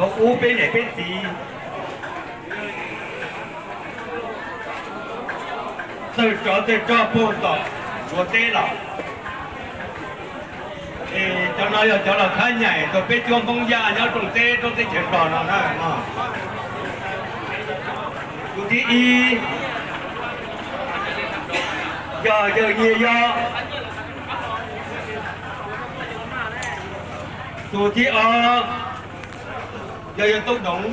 Thaum ub peb niam peb txiv txawj tsov txawj rog puag tom Suav teb los, es cov no yog cov los thab nyaim rau peb cuab Hmoob Yaj nyob rooj teb roob teb chaws Nplog no na. Tus thib ib yog yawg Nyiaj Yob. Tus thib ob yog yawg Toob Doov.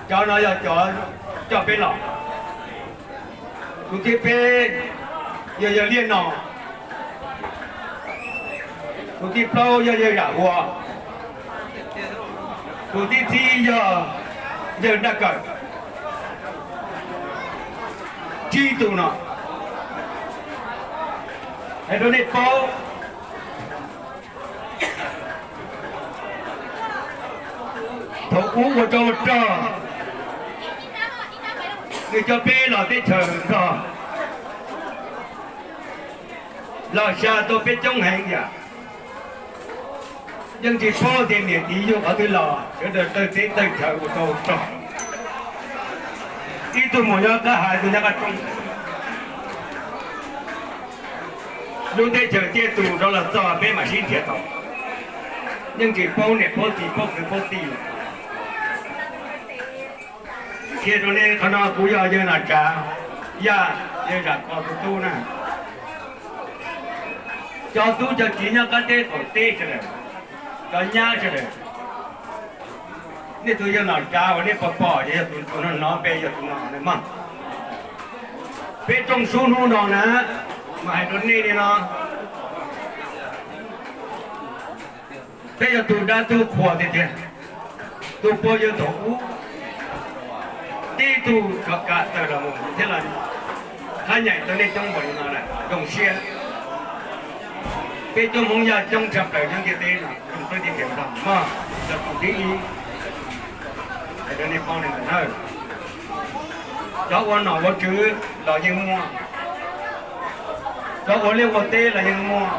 Cov no yog cov coj peb los. Tus thib peb yog yawg Liaj Nom. Tus thib plaub yog yawg Zam Huas. Tus thib tsib yog yawg Nraj Kawm. Tsib tus no, hais rau nej paub, thaum ub ua tsov ua rog, nws coj peb los teb chaws Nplog los xya tau peb coob heev yam. Yeej tsis paub tias niam txiv yug qhov twg los, sawv daws tawg teb tawg chaw ua tsov ua rog. Ib tug mus nyob qab hav, ib tug nyob qab roob. Lub teb chaws tiaj tus rov los txog peb mam sib nrhiav tau. Yeej tsis paub niam paub txiv paub kwv paub tij. Qhia rau nej qhov no kuv yog yawg Nom Tsav Yaj, yawg Zam Kos tus tub na. Cov tub cov kiv nyob qab teb qaum teb sawv daws, cov nyab sawv daws, nej tus yawg Nom Tsav uas nej pom pom ces yog tus no, no peb yog tus no mog. Peb rooj sub hnub no na, mas hais rau nej li no, peb yog tus dab tub qhua tiag tiag, tus pog yawg thaum ub, tib tug tsov kam tawm los mus thiab los thab nyaim tau nej coob npaum li no lawm, zoo siab. Peb coob Hmoob Yaj coob tshaj plaws nyob ntiaj teb no, zoo peb tib tiam nrog mog, yog tus thib ib. Hais rau nej paub li ntawd na. Cov ua nom ua tswv los yeej muaj, cov ua liaj ua teb los yeej muaj,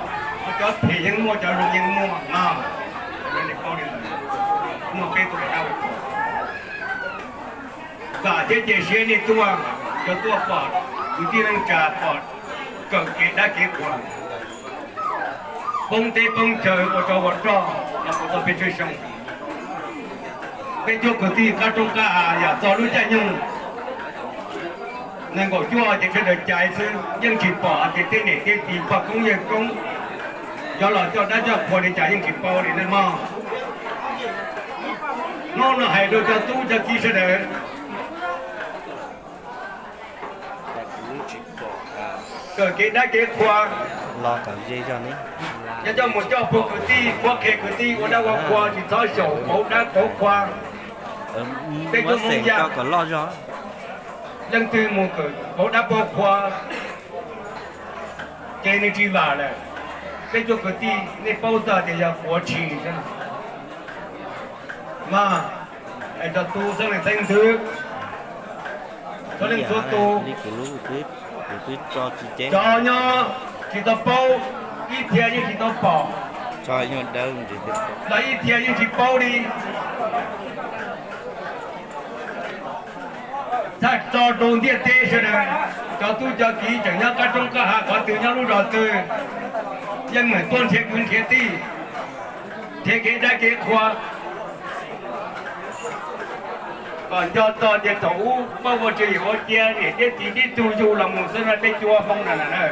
cov phem yeej muaj, cov zoo yeej muaj no. Hais rau nej paub li ntawd, muaj peb tug dab ua tswv. Vam thiab cia siab nej tuaj, cov tuaj pom kwv tij neej tsa, pom kawm kev dab kev qhuas, poob teb poob chaw ua tsov ua rog los puas tau peb tsawg xyoo. Peb cuab kwv tij qab roob qab hav yam txog lub caij nyoog nees nkaum cuaj ces sawv daws caiv xwb, yeej tsis pom hais tias tej niam tej txiv pog koob yawg koob yuav los coj dab coj qhua li cas yeej tsis paub li nej mog. Hnub no hais rau cov tub cov kiv sawv daws, kawm kev dab kev qhua, Los kom ze zog ne. Coj mus coj puag kwv tij, puag qhia kwv tij ua dab ua qhua, tsis txhob xyaum pauv dab pauv qhua. Peb tuaj Hmoob Yaj, leej twg mus pauv dab pauv qhua ces nws tsis vam lawm. Peb tuaj kwv tij nej paub txog tias yog quav tshis xwb mas. Cov tub xeeb leej xeeb ntxwv, txhua leej txhua tus, cov nyob tsis tau paub, ib txhia yeej tsis tau pom, los ib txhia yeej tsis paub li. Txhaj tso rau ntiaj teb sawv daws, cov tub cov kiv tseem nyob qab roob qab hav qhov twg nyob lub zos twg, yeej meem tuaj nrhiav kwv nrhiav tij, nrhiav kev dab kev qhua. Kom nco txog tias thaum ub poj ua tswv yim ua cia niam thiab txiv tib tug yug los mus xwb na, peb cuab Hmoob na na.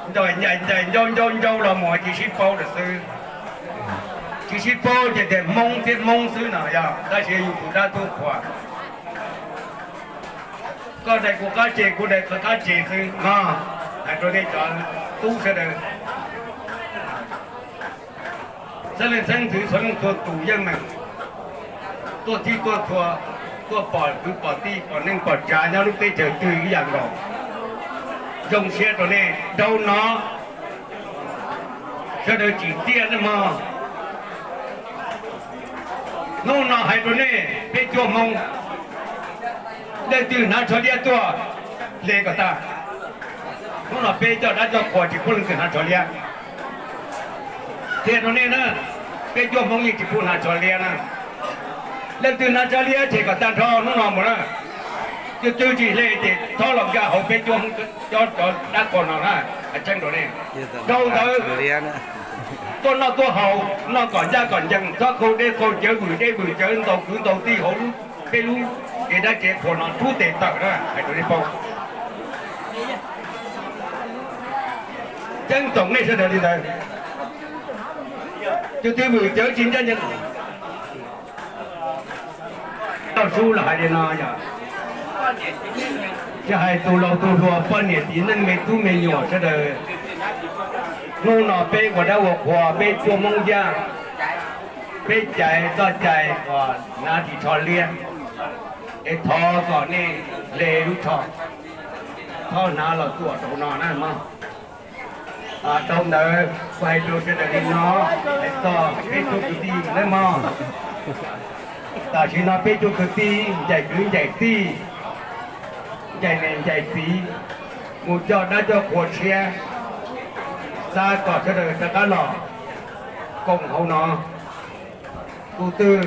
Ncaim ncaim ncau ncau ncau los mus tsis sib paub lawm xwb. Tsis sib paub ces tias Hmoob thiab Hmoob xwb no yog, tab sis yus tus dab tub qhua. Koj daim kuv qab tseg, kuv daim koj qab tseg xwb no. Hais rau nej cov tub sawv daws, xeeb leej xeeb ntxwv txhua leej txhua tus yeej meem tuaj txhij tuaj txhua, tuaj pom kwv pom tij pom neej pom tsav nyob lub teb chaws twg ib yam nkaus. Zoo siab rau nej, dhau no sawv daws tsim txiaj nej mog. Hnub no hais rau nej peb cuab Hmoob, leej twg hnav tsho liab tuaj hle kom tag. Hnub no peb coj dab coj qhua tsis pub leej twg hnav tsho liab. Qhia rau nej na, peb cuab Hmoob yeej tsis pub hnav tsho liab na. Leej twg hnav tsho liab ces kom tag nrho hnub no mus na. Twb twb tsis hle ces txhob los nkag hauv peb cuab Hmoob cov dab qhua no na. Hais tseeb rau nej, dhau ntawd tuaj noj tuaj haus, noj kom ncaj kom ncees, txhob qaug dej qaug cawv, vwm dej vwm cawv, ntaus kwv ntaus tij hauv lub, peb lub kev dab kev qhua no rub tes tawm na, hais rau nej paub. Ceeb toom nej sawv daws li ntawd. Tus twg vwm cawv tsis ncaj ncees, tau sub los hais li no yog, tsis hais tus laus tus hluas, poj niam txiv neej me tub me nyuam sawv daws. Hnub no peb ua dab ua qhua, peb cuab Hmoob Yaj, peb cais txoj cai kom hnav ris tsho liab, es thov kom nej hle lub tsho, txhob hnav los tuam rau no na mog. Dhau ntawd kuv hais rau sawv daws li no, hais txog peb cuab kwv tij nawb mog. Tam sim no peb cuab kwv tij ncaim kwv ncaim tij, ncaim niam ncaim txiv, mus coj dab coj qhua tshiab, xav kom sawv daws rov qab los koom hauv no. Tus twg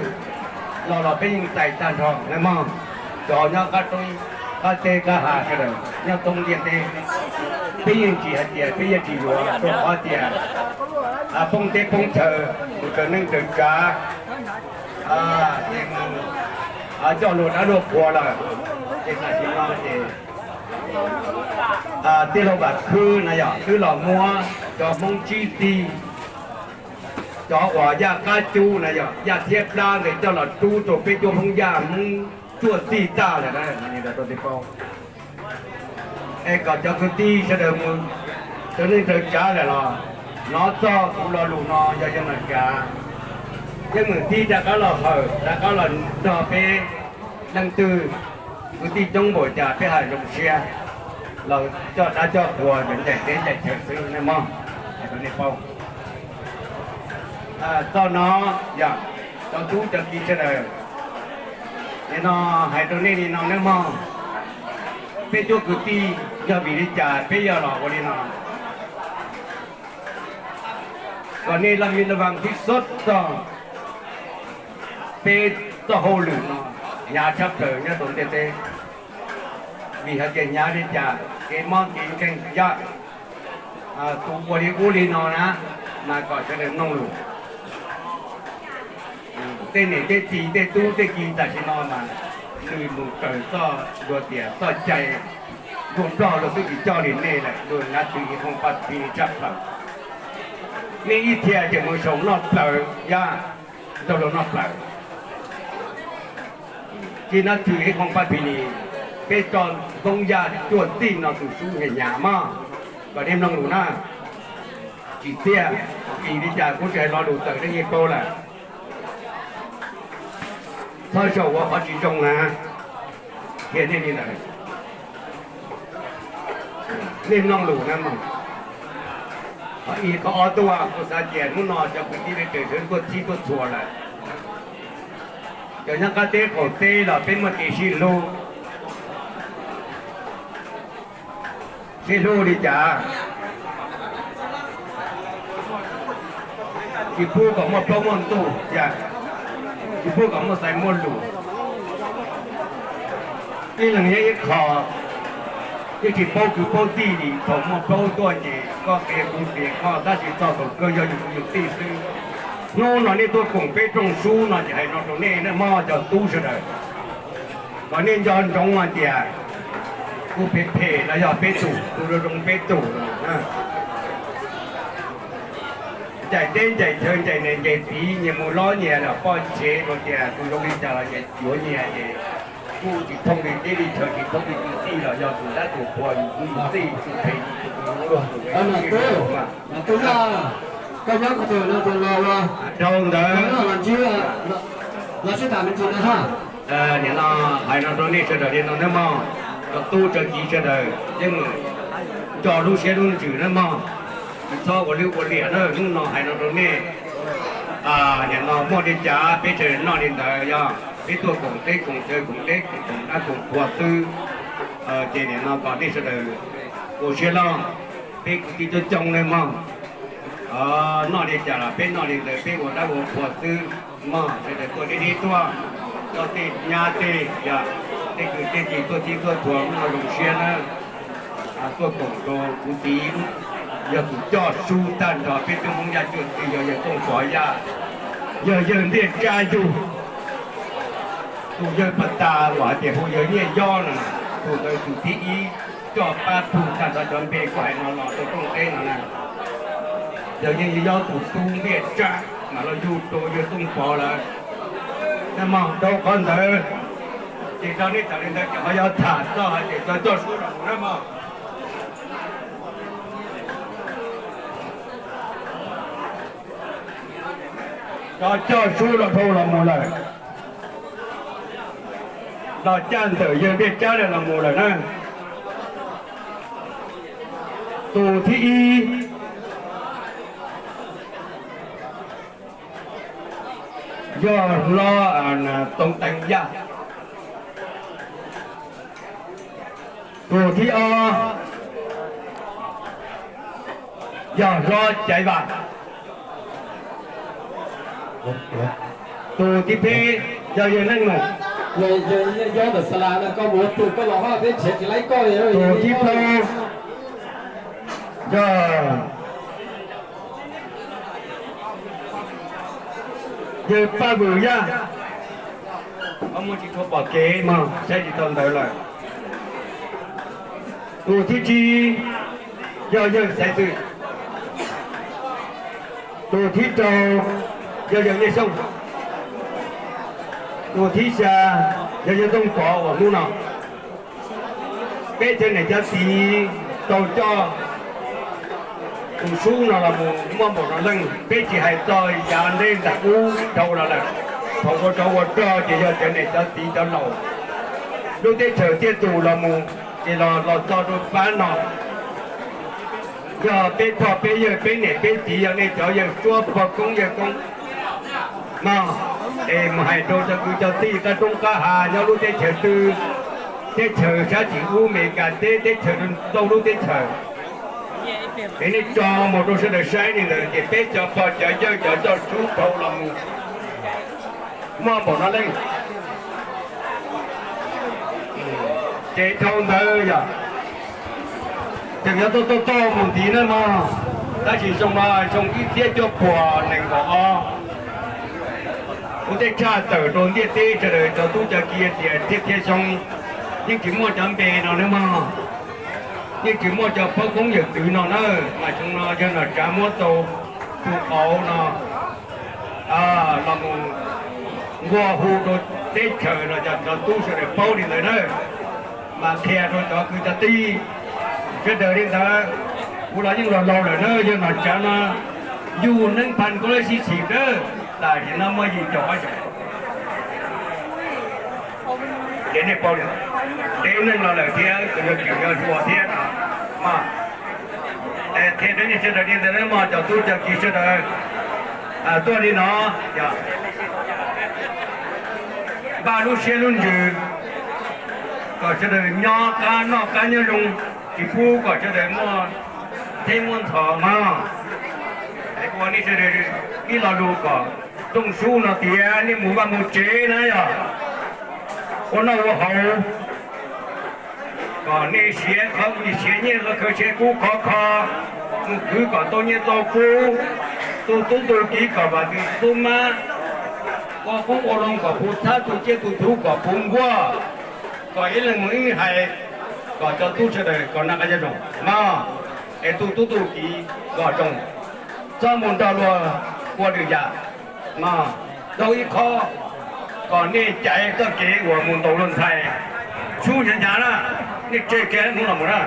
los los peb yeej tais tag nrho nawb mog. Cov nyob qab roob qab teb qab hav sawv daws nyob thoob ntiaj teb, peb yeej tsis hais tias peb yeej tsis yuav rau qhov tias poob teb poob chaw, mus raws neej raws tsav, ces mus coj luag dab luag qhua lawm. Ces tam sim no ces tij laug Vam Khwb na yog twb los muab cov Hmoob tsib tij, cov uas Yaj Qab Cub na yog Yaj Thiab Plab ntawd coj los rub rau peb cuab Hmoob Yaj Hmoob cuaj txij tag lawm na, li ntawd rau nej paub. Es kom cov kwv tij sawv daws mus raws neej raws tsav lawm los hnov txog kuv lo lus no yog yog nas kav, yeej meem tib rov qab los hawm rov qab los nrog peb leej twg, kwv tij coob npaum cas peb hais zoo siab los coj dab coj qhua ncaim teb ncaim chaw xwb nej mog, hais rau nej paub. Txoj no yog cov tub cov kiv sawv daws, nim no hais rau nej li no nawb mog. Peb cuab kwv tij yog vim li cas peb yuav los ua li no? Kom nej laj mi laj vas thib xub txog peb txoj hauj lwm no hnyav tshaj plaws nyob rau ntiaj teb. Vim hais tias hnyav li cas kev mob kev nkeeg yaj, tus ua li ub li no na, mas kom sawv daws mloog lus. Tej niam tej txiv tej tub tej kiv tam sim no mas nws mus raws txoj luag tias txoj cai ntuag nplog luag twb tsis coj li nej lawm, luag hnav txwv ib qho paj phi tshaj plaws. Nej ib txhia ces mus xyaum noj plawv yaj, rau luag noj plawv. Tsis hnav txwv ib qho paj phi ni, peb tso Hmoob Yaj cuaj txij no tus sub hnyav hnyav mog. Kom nej mloog lus na, tsis txiaj, vim li cas kuv tsis hais lo lus tawm nej yeej paub lawm. Txhob zaum ua qhov tsis zoo na, qhia nej li ntawd. Nej mloog lus na mog. Qhov ib, qhov ob tuaj, kuv xav tias hnub no cov kwv tij sawv tuaj txhij tuaj txhua lawm. Cov nyob qab teb qaum teb los peb muaj kev sib hlub. Sib hlub li cas? Tsis pub kom muaj plaub muaj ntug, tsis pub kom muaj xaiv muaj lus. Ib leeg nyob ib qho, yeej tsis paub kwv paub tij li. Thaum muaj plaub tuaj ces koj qhia kuv qhia koj, tab sis txog thaum kawg yog yus tus yus tij xwb. Hnub no nej tuaj koom peb rooj sub no ces hais no rau nej, nej mog cov tub sawv daws, kom nej nco ntsoov hais tias kuv phem phem los yog peb tus, kuv zoo zoo peb tus. Ncaim teb ncaim chaw ncaim niam ncaim txiv, nyias mus lob nyias los poj tsev, rau tias tus zoo li cas los nyias yuav nyias ces kuj tsis thooj li teb li chaw, tsis thooj li kwv tij los yog tus dab tus qhua, yus kuj yus tij, tus phem tus zoo luag tus. Mas tub, mas tub, koj nyob ko taw no tias los ua rau ntawd los ntsib, los sib tham me ntsis na ha. Nim no hais no rau nej sawv daws li no nawb mog, cov tub cov kiv sawv daws yeej nco lub siab lub ntsws nawb mog, tsis txhob ua lwj ua liam na. Hnub no hais no rau nej, nim no muaj li cas peb sawv daws noj li ntawd, yog peb tuaj koom teb koom chaw, koom teb koom dab koom qhua xwb, ces nim no kom nej sawv daws ua siab loj, peb kwv tij coob coob nawb mog. Noj li cas los peb noj li ntawd, peb ua dab ua qhua xwb mog. Sawv daws tuaj deb deb tuaj, coj tej nyab tej, yog tej kwv tej tij tuaj txhij tuaj txhua, hnub no zoo siab na. Tuaj koom rau kuv txiv, yog tus coj sub tag nrho peb tub Hmoob Yaj Cuaj Txwj, yog yawg Tooj Pov Yaj, yog yawg Ntiaj Tsab Yug, tus yawg pas tas uas hais tias hu yawg Nyiaj Yob no, tus ntawd tus thib ib coj pab pug tag nrho cov npe kuv hais no los rau rooj teb no na. Yawg Nyiaj Yob tus tub Ntiaj Tsab mas los yug rau yawg Tooj Pov lawm. Nab mog, rau qhov ntawd ces rau nej tawm li ntawd ces ho yog tham txog hais tias cov coj sub los mus nab mog. Cov coj sub los dhau los mus lawm, los caj ntawm yawg Ntiaj Tsab los mus lawm na. Tus thib ib yog hlob Tooj Teev Yaj. Tus thib ob yog hlob Caiv Vam. Tus thib peb yog yawg Neej Meem. Tus thib plaub yog yawg Paj Vwm Yaj. Muaj tsis tshua pom kev mog, saib tsis tau ntawd lawm. Tus thib tsib yog yawg Xaiv Xwm. Tus thib rau yog yawg Nyiaj Xyooj. Tus thib xya yog yawg Tooj Pov uas hnub no peb cov niam cov txiv tau coj tus sub no los mus muaj npaum no leej. Peb tsis hais txog yav ntej ntag, ub dhau los lawm, thaum ua tsov ua rog ces yog cov niam cov txiv cov laus lub teb chaws thiaj tus los mus, ces los los txog rau pab no. Yog peb pog peb yawg peb niam peb txiv yog nej cov yawg suab pog koob yawg koob no, es mus hais rau cov kwv cov tij qab roob qab hav nyob lub teb chaws twg, teb chaws sab tim ub Meskas teb, teb chaws rau lub teb chaws, es nej tso mus rau sawv daws saib li ntawd ces peb cov pog cov yawg cov coj sub dhau los mus muaj npaum no leej. Ces dhau ntawd yog tseem yuav tuaj tuaj tuaj mus ntxiv na mog, tab sis xyoo no xyoo ib txhiab cuaj puas nees nkaum ob, kuv tej tshaj tawm rau ntiaj teb sawv daws cov tub cov kiv tias thiaj thiab xyoo yeej tsis muaj cov npe no na mog, yeej tsis muaj cov pog koob yawm txwv no na, mas xyoo no yawg Nom Tsav muab tau tus qauv no los mus nqua hu rau teb chaws los cov tub sawv daws paub li ntawd na, mas qhia rau cov kwv cov tij sawv daws li ntawd. Kuv los yeej los laus lawm na, yog nom tsav no yug neeb pha koj lab sib xim dawb, tam sim no muaj yim caum ob xyoos. Ces nej paub li, dev neeg los lawm thiab, yog tseem yog hluas thiab no. Qhia rau nej sawv daws li ntawd na mog, cov tub cov kiv sawv daws tuaj li no, npaj lub siab lub ntsws kom sawv daws nyob qab noj qab nyob zoo, tsis pub kom sawv daws muaj theb muaj ntxhov mog. Ua nej sawv daws ib lo lus kom rooj sub no tias nej mus vaj mus tsev na yog ua noj ua haus, kom nej siav qhov siav nyiaj los khaws siav kub khov kho, mus khwv kom tau nyiaj tau kub, tu tub tu kiv kom vam txwv tub mab, ua qoob ua loo kom puv txhab, tu ciaj tu thuv kom puv nkuaj, kom ib leeg mus ib hais, kom cov tub sawv daws kom noj qab nyob zoo mog. Es tu tub tu kiv kom zoo, txhob mus nrog luag ua lwm yam mog. Rau ib qho, kom nej caiv txoj kev uas mus ntaus luag ntxhais, sub hnyav hnyav na, nej tseg kiag hnub no mus na.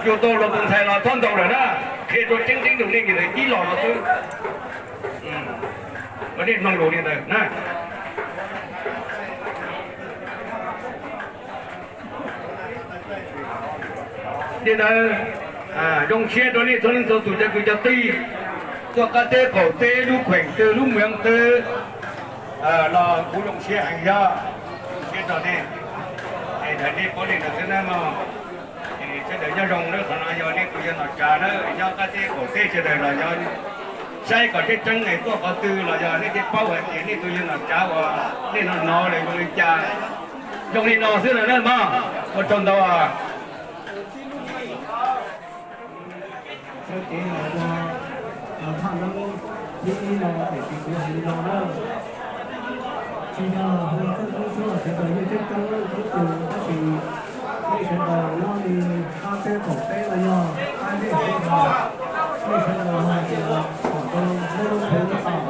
Yug tau luag tus ntxhais los txhob ntaus lawm na, qhia rau tseeb tseeb rau nej ib los no xwb. Kom nej mloog lus li ntawd na. Li ntawd, zoo siab rau nej txhua leej txhua tus cov kwv cov tij, tuaj qab teb qaum teb, lub kheem twg lub mweev twg los kuv zoo siab heev yog zoo siab rau nej. Es ntawm nej paub li ntawd xwb na mog. Es sawv daws nyob zoo na, qhov no yog nej tus yawg nom tsav na, nyob qab teb qaum teb sawv daws los yog saib kom tseeb tseeb es tuaj qhov twg los yog nej thiaj paub hais tias nej tus yawg nom tsav uas nej no hnov lawm zoo li cas. Zoo li no xwb na mog, ua tsaug ntau. Sawv cev los yog thaj neeb thib ib no tiam sis kuv hais li no na, tsis yog hu txawj hlub xwb los sawv daws yeej ceeb tsawv hlub tus, tab sis nej sawv daws nyob li qab teb qaum teb los yog qab teb qaum teb, nej sawv daws hais tias kom zoo muab lub phuv lub taum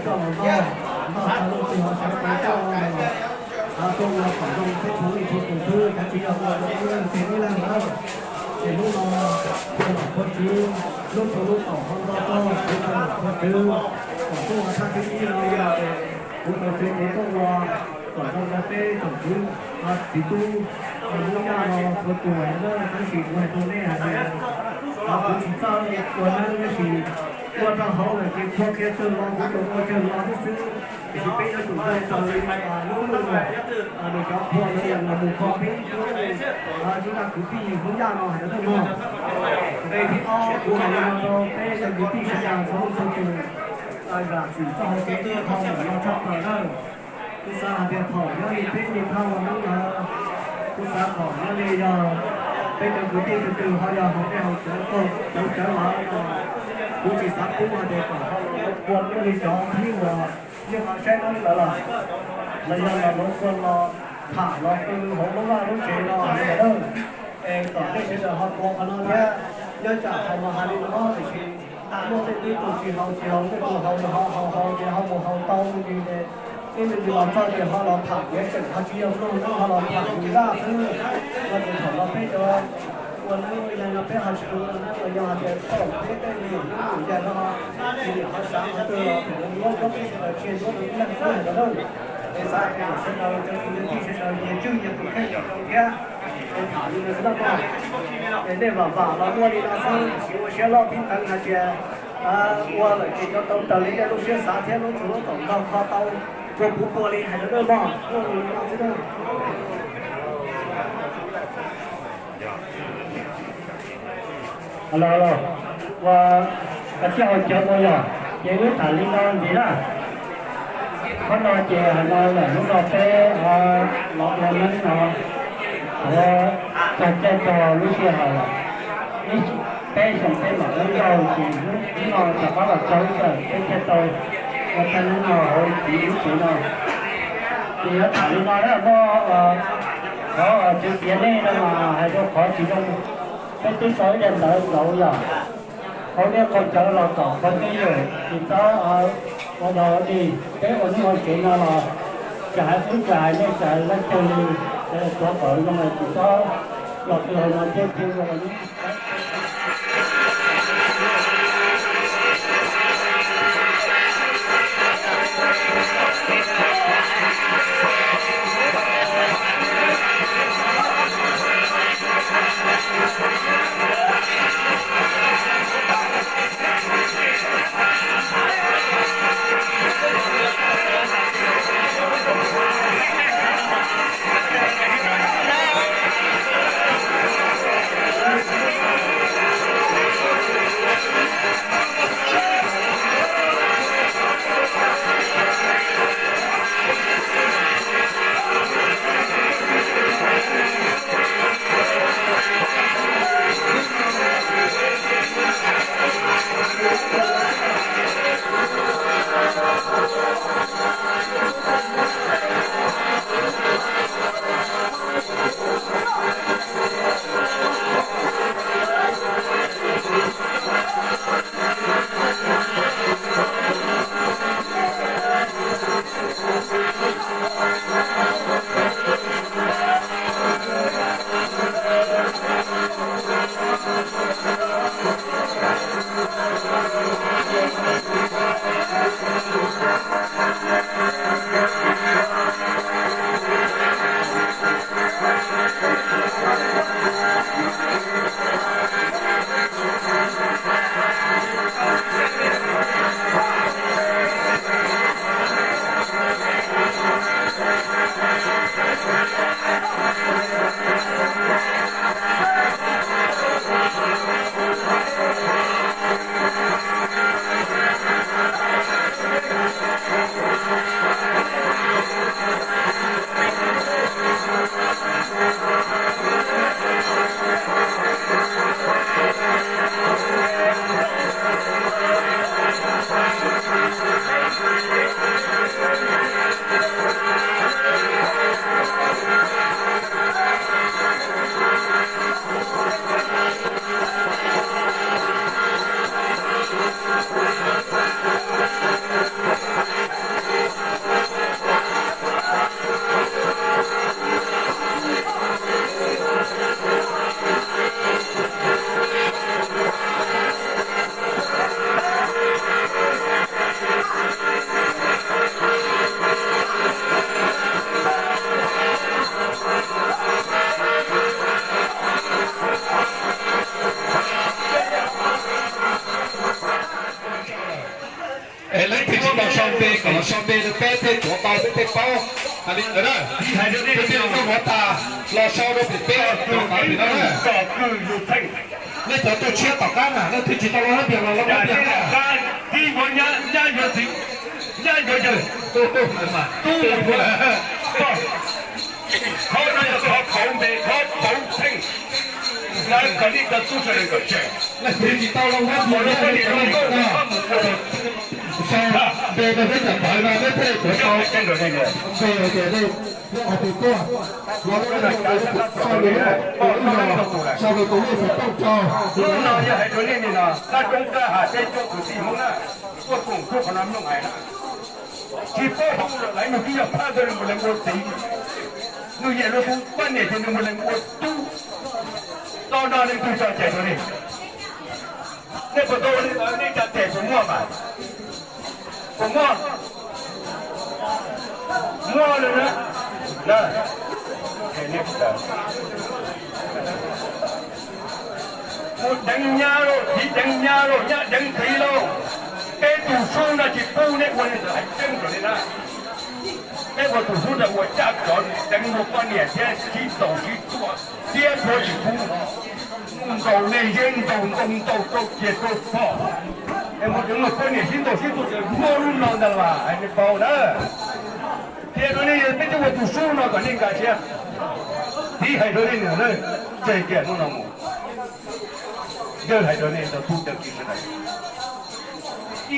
coj los noj, noj tag lub phuv ho sawv daws coj los tuaj ua kom zoo peb txhua leej txhua tus xwb, kav tsij yog ua rau ib leeg ib leeg na. Ces hnub no kuv tus nom qhuav tswv lub phuv lub taum ho nto txog kuv tus nom qhuav tswv kom tuaj ua thaj thib ib no, kuv tus txiv kuv tuaj ua kom zoo rau peb tsoom kwv txiv tub Hmoob Yaj no txhua tus na. Tab sis kuv hais rau nej hais tias kuv tsis txawj ua neeb, tab sis ua rau hauv lawm ces qhua qhia tsawg los kuv tsuas ua tsawg los xwb xwb. Tiam sis peb yuav tsum nco txog li lub lwm nws cov qhua ntawd los mus kho peb ib tug kwv tij Hmoob Yaj no hais rau nej mog. Nqe thib ob kuv hais li no rau peb cov kwv tij sawv daws txhua leej txhua tus, zam txim txoj hau kev ib qho ntawm no tshaj plaws na. Kuv xav hais tias thaum nyob li peb niaj hnub ua neeb ntawd, kuv xav kom nyob li yog peb cov kwv tij tus twg ho yog haus dej haus cawv qaug cawv cawv lawm no, kuv tsis xav pub hais tias kom ho los ua nyob li cov phooj ywg uas yeej ho saib neeb ntawd lawm, los yog los ua los tham los qw hauv lub vaj lub tsev no hais ntawd, es kom nej sawv daws ho tuav qhov no thiab. Nyob tsam hais los hais li no tiam sis muaj tej tib tug tsis haus tsis haus, tej tug haus nws ho haus haus ces ho mus haus tau me ntsis ces ib me ntsis los txog ces ho los tham tiav tseem ho tsis yog mloog neeb ho los tham yus zaj xwb. No ces thaum no peb cov ua neeb ua yaig no peb ho tsis ua neeb ua yaig tias thaum peb tej me nyuam neeb nyuam yaig no ces niam ho xav qhov twg los thaum no yuav muab peb sawv daws tseg nyob rau ib leeg xwb hais ntawd lauj. Es xav tias sawv daws cov kwv cov tij sawv daws nyias tswj nyias tus kheej kom zoo thiab. Es tham li no xwb na mog. Es nej vam vam los muaj li no xwb, tiam sis ua siab loj pib teev hais tias ua lawm ces cov tau raws li nej lub siab xav thiab lub txhua lub tom nkaug kho tau, ua puv pua li hais rau nej mog, muaj li no xwb na. Los los, ua koj tij haus cawv ua yog, ces wb tham li no ntxiv na. Qhov no ces hais no lawm hnub no peb los ua neeb no, tsuav txog caij txog lub sij hawm lawm. Ib peb xyoos peb mam ua zaug ces hnub no rov qab los txog lub sij hawm peb thiaj tau ua thaj neeb no hauv txiv lub tsev no. Ces yuav tham li no na, muaj qhov txwv tiav nej no mas hais rau qhov tsis zoo, peb twb sau ib daim ntawv nkaus yog hauv nej qaug cawv los kom qhov twj ywm, tsis txhob ua dog ua dig. Peb ua neeb ua tsev no los tsis hais ub tsis hais no, tsis hais laj cawg li, tuav kom zoo es tsis txhob Es leej twg tsis tau sau npe kom los sau npe rau peb thiaj tuav tau peb thiaj paub. Hais li ntawd na, tus twg tuaj mus tas los sau rau pem peb tuav tau li no na. Nej cov tuaj tshiab tom qab na, leej twg tsis tau los hab tiag los los hab tiag na. Leej twg tsis tau los hab tiag, sau npe rau peb cov ntawv no peb thiaj tuav tau npe hais tias nej, nej hais tias tuaj los, sau npe, sau npe tus nej xov tooj rau. Hnub no yog hais rau nej li no, qab roob qab hav peb coob kwv tij Hmoob na, tuaj koom tuaj qhov no mloog hais na. Tsis paub hauj lwm lawv nug twb yog phaj ntawd nws mus lees ua txiv, nug yam lub tub poj niam ces nws mus lees ua tub. Tau no leej twg tso cai rau nej? Nej puas tau ua li ntawd, nej cov tes puas muaj mas? Puas muaj? Muaj lawm na. Mus deev nyab lauj, txiv deev nyab lauj, nyab deev txiv lauj. Peb tus sub no tsis pub nej ua li ntawd, hais tseeb rau nej na. Peb ua tus sub ntawd ua caj tsov deev ua poj niam thiab sib ntaus sib tua, siab dua tsis pub. Ntaus me yeeb ntaus ntoo ntaus rau kiag rau phom, es mus deev ua poj niam sib ntaus sib tua tseem muaj lub no ntag las, hais nej paub na. Qhia rau nej, peb twb ua tus sub no kom nej nkag siab. Txiv hais rau nej niam na, tseg kiag hnub no mus. Yawg hais rau nej tub tawg kiv sawv daws,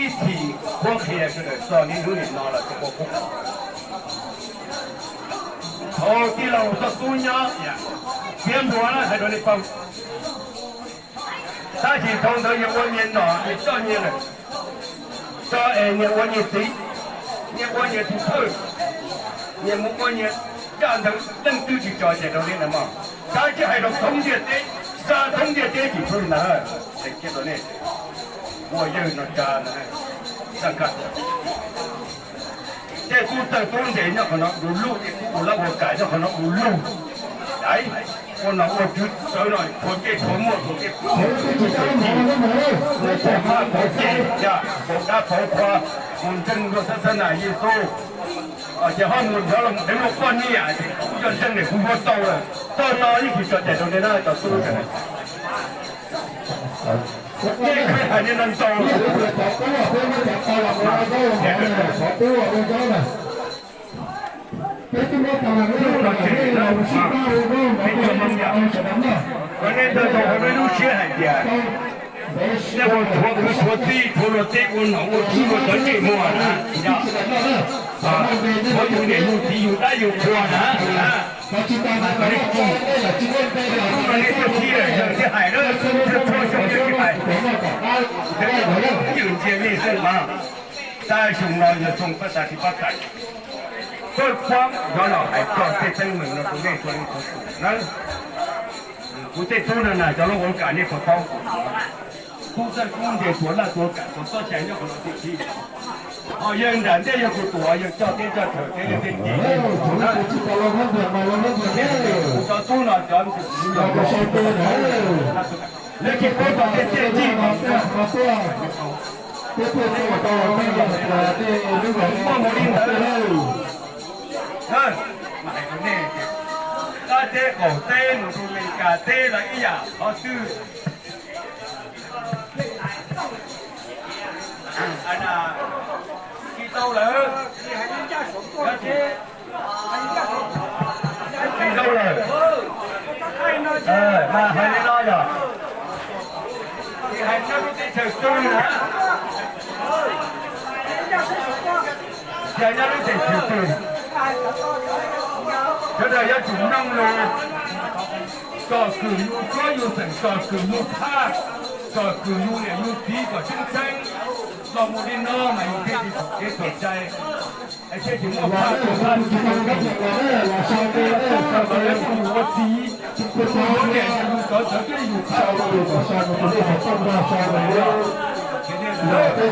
ib txhis qhuab qhia sawv daws txog niaj hnub nim no los tsis ua qub. Thaum tij laug txoj tub nyob tiav npluav na, hais rau nej paub. Tab sis thaum ntawd yog ua nyias nom nyias coj nyias lawm, tso es nyias ua nyias txiv, nyias ua nyias tus thawj, nyias mus ua nyias caj ntawd, leej twg tsis tso ces rau nej na mog. Tab tsis hais rau thoob ntiaj teb, xa thoob ntiaj teb tsis pub li ntawd. Ua yawg no tsa ntawd, tej tub tawg tub ntes nyob qhov no du lug, tej tub ua lab ua kam nyob qhov no du lug. Ua nom ua tswv txawv no rhuav ncej rhuav muaj rhuav ncej, ua pov phaj pov ceg, pov dab pov qhua, mus ntseeg dua xab xab nas Yexus. Ces ho mus nrhiav los deev luag poj niam, kuv yog ntseeg ne kuv yuav tau lawm, tau no yeej tsis tso cai rau nej na cov tub. Nej hais nej no ntau. Lub no ces, nej ntawd tau ua nej lub siab hais tias nej ua rhuav kwv rhuav tij, rhuav luag tej ua nom ua tswv ua cov ntsej muag na, rhuav yus niam yus txiv yus dab yus qhua na. Lub no nej tuaj thib lawm, yawg thiaj hais na, txhua xyoo yawg tsis hais. Yawg ntsia nej xwb mas, tag xyoo no yawg txoo pab tas tsis pab tais. Koj pab yog los hais txog tej teeb meem no rau nej txhua leej txhua tus na. Kuv tej tub no na cov lub ua kam nej puas paub. Kub txawj kub ntes tuav laj tuav kam tuav txoj cai nyob qhov no tib si. Ho yawg nram ntej yog kuv tuav yawg coj teb coj chaw teb yawg tej nce. Cov tub no cov ntxim hlub yog lawv tsis paub txog tej txiaj ntsig muaj mus li ntawd. Mas hais rau nej, Thaib teb qaum teb mus rau Meskas teb los ib yam qhov twg. Tsis tau lawm. Tsis tau lawm. Mas hais li no yog, tsis hais nyob lub teb chaws twg na, yog nyob lub teb chaws twg, sawv daws yuav tsum mloog lus, tsom kwm yus txhua yus xeem, tsom kwm yus phaj, tsom kwm yus niam yus txiv kom tseeb tseeb. Los mus li no mas yus thiaj tsis txhaum kev txhaum cai, thiaj tsis muaj phaj txhaum phaj txhaum, los yog tub los yog tus ua txiv, tus ua niam yus cov txawv twb yus txhaum. Ces nej los, ces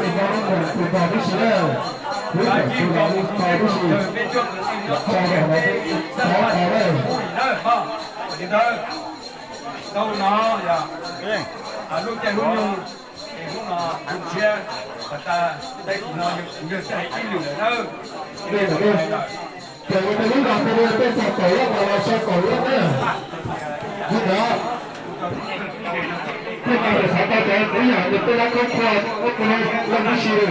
nej los, peb cuab kwv tij nyob thoob ntiaj teb, xab phaj teb ub li na, li ntawd. Tau no yog lub caij lub nyoog, es hnub no kuv nrhiav pas tas, thaum no yog kuv yawg txawj hais ib lwm lawm na. Ces ua tej lub zos tej tej txog kaum lab pas los so kaum lab na. Li ntawd, tej no xav tau cov kuv yam li tej lab khaub khua, khaub khua loj tib si li.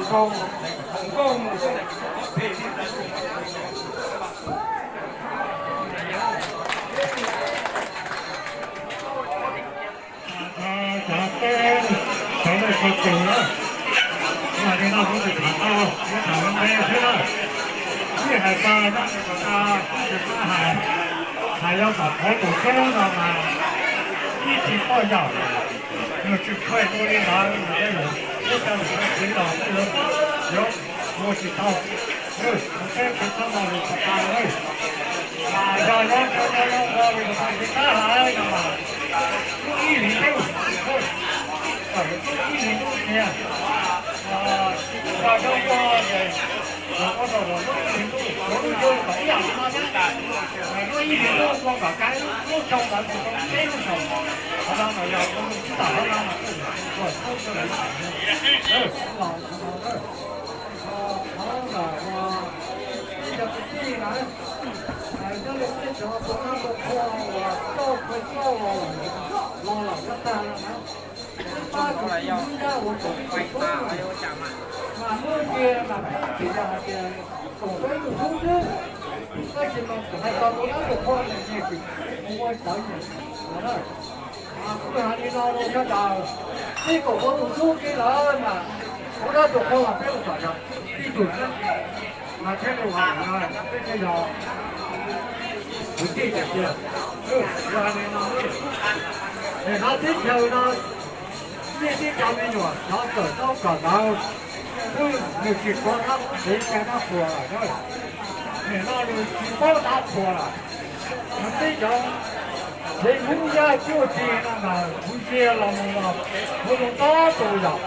Cov tub, cov neeg txhua tus na, mas li no kuv tsis tham tau, kuv tham me me xwb na. Ib hais txog nyob rau tom no, kuv tsis pab hais, hais yog tom qhov tus tub no mas ib txhia poj yawm, nws tsis khuaj ua li ntawd, nws tej zaum ib co txiv los tej zaum yuav ua tsis tau. Peb kuv txhob muaj lus txog tas lawm. Mas yog nyob rau nyob nyob ua li tus txiv tab hais no mas, lub ib hlis ntuj, lub ib hlis ntuj tiag, yog nyob ua ces los ua rau lub ib hlis ntuj, lub ntuj kom ib yam li no thiab. Lub ib hlis ntuj ua kom kav lub xyoo ntawd mus rau peb lub xyoo. Qhov no mas yog ua tsis tau qhov no mas ua txhawb rau lawv. Qhov ntawm ib co kwv tij na, nyob li peb cov tus dab tus qhua uas txawj khuav txawj los lawm sab tag no na, pab tus tub ntawd ua tus tub, mas muaj ntsia mas peb tsis yog hais tias koom peb tus tub xwb, tab sis mas kuv hais txog tus dab tus qhua ntawd ces kuv ua tawv ntawm no na. Kuv hais li no rau sawv daws, peb koom peb tus tub kiag lawm mas Kuv dab tus qhua peb ua kom yog ib tug xwb, mas thiaj li ua peb thiaj yog kwv tij tiag tiag. Ua li no, nim no teb chaws no nej tib co me nyuam xyov kawm taub kawm ntawv xwb, nws tsis kov dab tsev cai dab qhuas lawm. Nim no nws tsis paub dab qhuas lawm. Nws teb cov tsev Hmoob Yaj Cuaj Tsi no mas kuv ntsia los mus los kuv mus tob tus yom,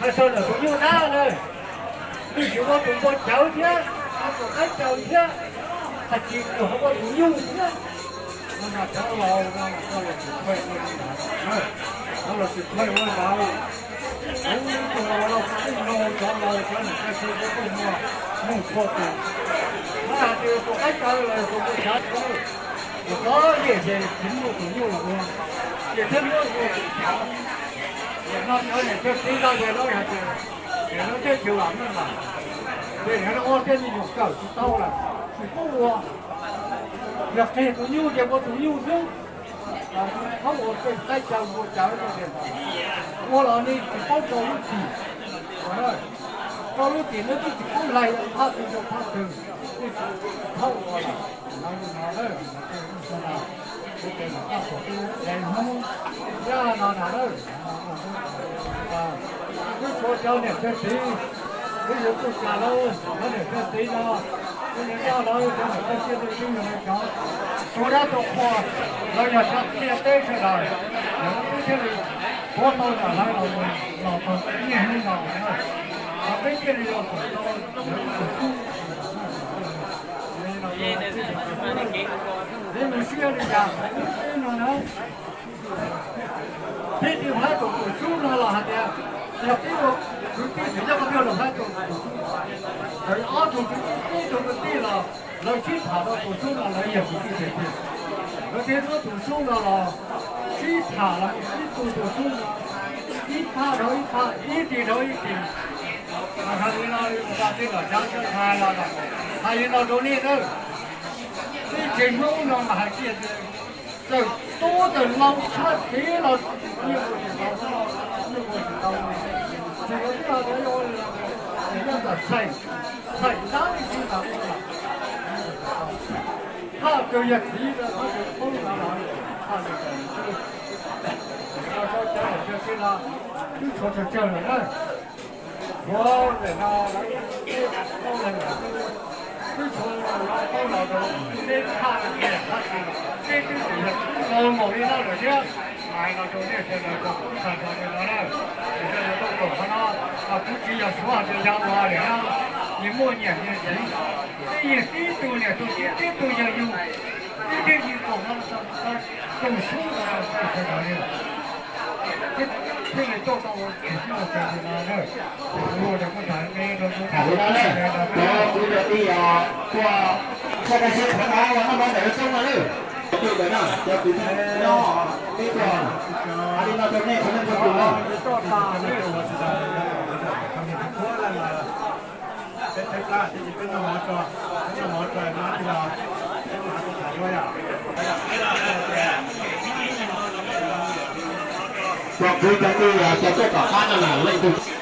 hais txog ntawm tus nyuj nab na, nws tsis ua tus npua cawv thiab, ua tus qaib cawv thiab, tag kis nws ho ua tus nyuj thiab. No mas cov laus no mas koj los tsis khuaj ua li ntawd, koj los tsis khuaj ua li ntawd. Kuv tus laus los kuv yeej nug cov laus cov niam cov txiv, kuv kuj muaj muaj tshuaj tus, lawv hais tias tus qaib cawv los tus npua cawv, tus txom nyem ces tsis muaj tus nyuj los ua, ces thiaj muab ua tus cawv. Nim no cov niam cov txiv no ces lawv hais tias, ces lawv teb chaws vam meej lawm, ces lawv ua tej me nyuam kawm tsis tau lawm, tsis pub ua. Yog qhia tus nyuj ces ua tus nyuj xwb, txhob ua tej qaib cawv npua cawv no tias, ua los nej tsis paub rau lub txim, rau lub txim nej twb tsis paub laig phaj twg rau phaj twg, nej tsis txhob ua lawm. Kuv tias kom koj pom tub ev Hmoob Yaj no na, wb tshuav cov niam cov txiv, wb yuav tuaj tsa lawv cov niam cov txiv no, wb yuav noj lawv cov niam cov txiv, wb yuav cov tus dab tus qhua, lawv yog cov qhia teb sawv daws, lawv peb thiaj li puav tau yam lawv los mus los txog niaj hnub no na, peb thiaj li los koom tau lawv tus xub. Peb mus siab li cas no na, peb tiv hab tus tus xub no los hais tias, yog peb ua kwv tij tsis nyob qhov twg los hab tus tus xub, lawv ob tug kwv tij peb tug kwv tij los lawv sib tham rau tus xub no lawv yog kwv tij tiag tiag. Lawv thiaj muab tus xub no los sib tham los sib tu tus xub no, ib phaj dhau ib phaj, ib tis dhau ib tis. Mas hais li no, tej nom cov sib tham los hais li no rau nej na, teb chaws Hmoob no mas hais tias txawm tub txawm laus tshaj kev los yeej ua tsis tau, yeej ua tsis tau. Tsis yog twb hais tias yuav ua li no, nyob ntawm xeem, xeem dab li tsis tau ua. Thaj twg yog txiv, thaj twg poob no los thaj li no, cov niam cov txiv no twb tshuav tsawg tsawg lawm na. Tshuav ntawm no lawv twb tshuav lawv poob los rau peb thaj, peb thaj, peb twb tsis yog laus npaum li no lawm thiab. Hais no rau nej sawv daws kom txhob xav li no na. Sawv daws tuaj koom qhov no, kuv tsis yog suav hais tias yog ua li no, nyias muaj nyias nyias txiv, tib yeej tib tug niam tug txiv tib tug yawg yug, tib yeej yug koom no, tus xub no rau sawv daws li. Thiaj li tuaj tau tsis muaj txog li no na. Kuv ua rau kuv tham me rau kuv tham li no na, rau kuv cov tij os, tuaj, tuaj kaj siab qhov no los noj mov ntawm lawv xoob no na. Cov tij ntawm no, cov kwv tij nyob, peb tuaj hais li no rau nej, rau nej txhua tus na. Cov kwv cov tij, cov tuaj tom qab no na, leej twg